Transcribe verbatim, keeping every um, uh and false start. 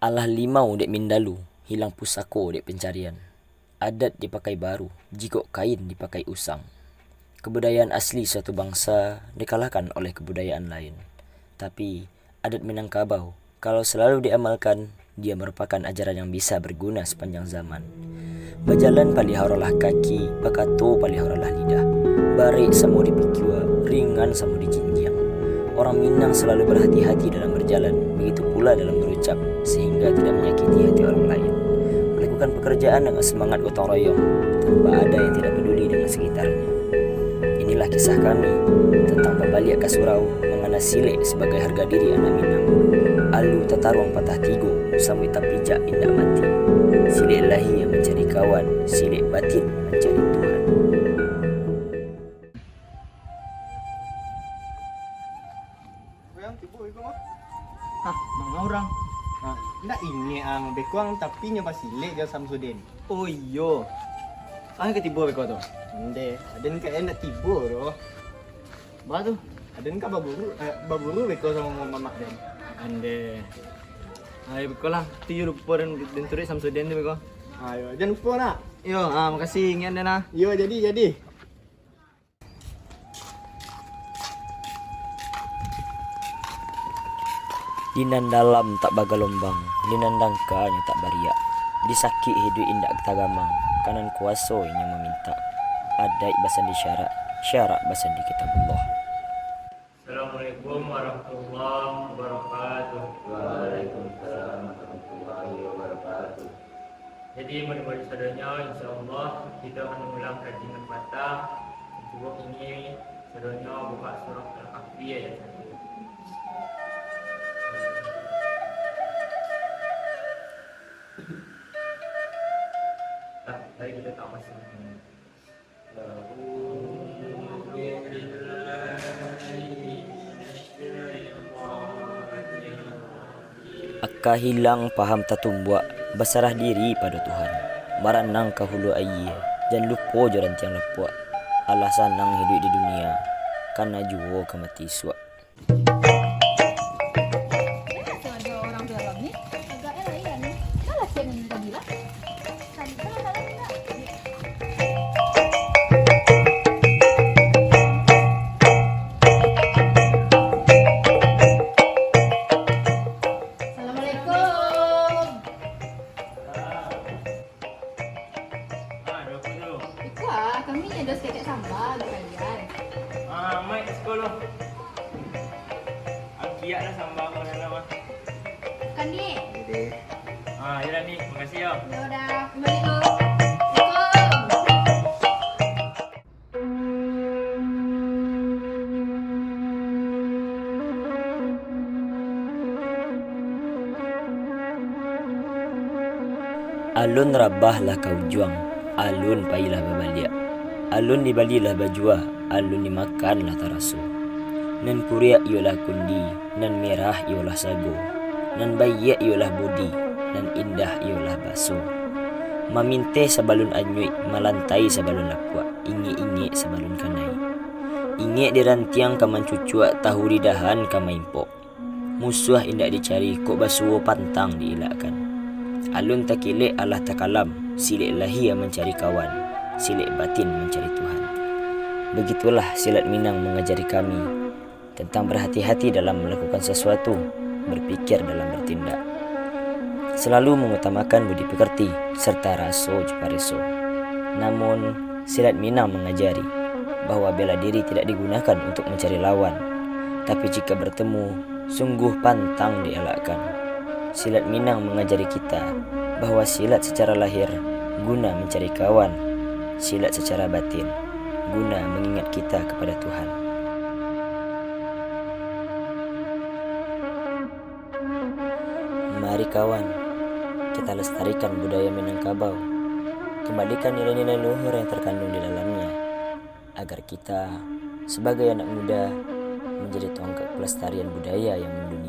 Alah limau dek mindalu, hilang pusako dek pencarian. Adat dipakai baru, jikok kain dipakai usang. Kebudayaan asli suatu bangsa dikalahkan oleh kebudayaan lain. Tapi, adat Minangkabau, kalau selalu diamalkan, dia merupakan ajaran yang bisa berguna sepanjang zaman. Bajalan paliharolah kaki, bakato paliharolah lidah. Barek samo dipikua, ringan samo dijinjiang. Orang Minang selalu berhati-hati dalam berjalan, begitu pula dalam berucap, sehingga tidak menyakiti hati orang lain. Melakukan pekerjaan dengan semangat gotong royong, tanpa ada yang tidak peduli dengan sekitarnya. Inilah kisah kami tentang babaliak ka surau, mangana silek sebagai harga diri anak Minang. Alu tataruang patah tigo, samuik tapijak indak mati. Silek lahia mancari kawan, silek batin mancari Tuhan. Urang tibo iko mah. Hah, manga urang? Nah, indak ingek ang, beko ang tapi nyo basilek jo Samsudin. Oh iyo. Ah, ka tibo beko tu? Ande, aden ka indak tibo doh. Ba tu? Aden ka baburu, eh, baburu beko samo mamak den. Ande. Ayo beko lah, tu yo lupo den, den turuik Samsudin tu beko. Ayo, jan lupo nak. Yo, ah, makasih, ingek den ah. Yo, jadi, jadi. Di nan dalam tak bagalombang, di nan dangkanyo tak bariak. Di sakik hiduik indak tagamang, ka nan kuaso inyo mamintak. Adaik basandi syarak, syarak basandi kitabullah. Assalamualaikum warahmatullahi wabarakatuh. Waalaikumsalam warahmatullahi wabarakatuh. Jadi, murid-murid sadonyo, insyaallah kito akan mangulang kaji nan patang. Cubo kini sadonyo buka surah Al-Kahfi ayat satu. Nah, mari kito tamasuk. Aka hilang paham tatumbuak, basarah diri pado Tuhan. Maranang ka hulu ayie, jan lupo jo rantiang lapuak. Alah sanang hiduik di dunia, kana juo ka mati isuak. Sengaja orang dalam ni, agaknya lain. Dah lah siap minum tadi lah. Tadi kan ada minta. Assalamualaikum. Ah, ada apa tu? Iko ah, kami ni ada saketek samba untuak kalian. Ah, mai siko lo. Angkiak lah samba ko dalam ah. Kan, Dik? Oke, Dik. Ah, yolah, Dik. Makasih, yo. Yo udah, kembali dulu. Assalamualaikum. Alun rabah lah ka ujuang, alun payi lah babaliak. Alun dibali lah bajua, alun dimakan lah taraso. Nan kuriak iyolah kundi, nan merah iyolah sago, nan baiak iyolah budi, nan indah iyolah baso. Maminteh sabalun anyuik, malantai sabalun lapuak, ingek-ingek sabalun kanai. Ingek di rantiang ka mancucuak, tahu di dahan ka maimpok. Musuah indak dicari, kok basuo pantang diilakkan. Alun takilek alah takalam, silek lahia mancari kawan, silek batin mancari Tuhan. Begitulah silat Minang mangajari kami tentang berhati-hati dalam melakukan sasuatu, berpikir dalam bertindak. Selalu mengutamakan budi pekerti serta raso jo pareso. Namun, silat Minang mangajari bahwa bela diri tidak digunakan untuk mencari lawan, tapi jika bertemu, sungguh pantang dielakkan. Silat Minang mangajari kita bahwa silat secara lahir guna mencari kawan, silat secara batin guna mengingat kita kepada Tuhan. Mari kawan, kita lestarikan budaya Minangkabau, kembalikan nilai-nilai luhur yang terkandung di dalamnya, agar kita, sebagai anak muda, menjadi tonggak pelestarian budaya yang mendunia.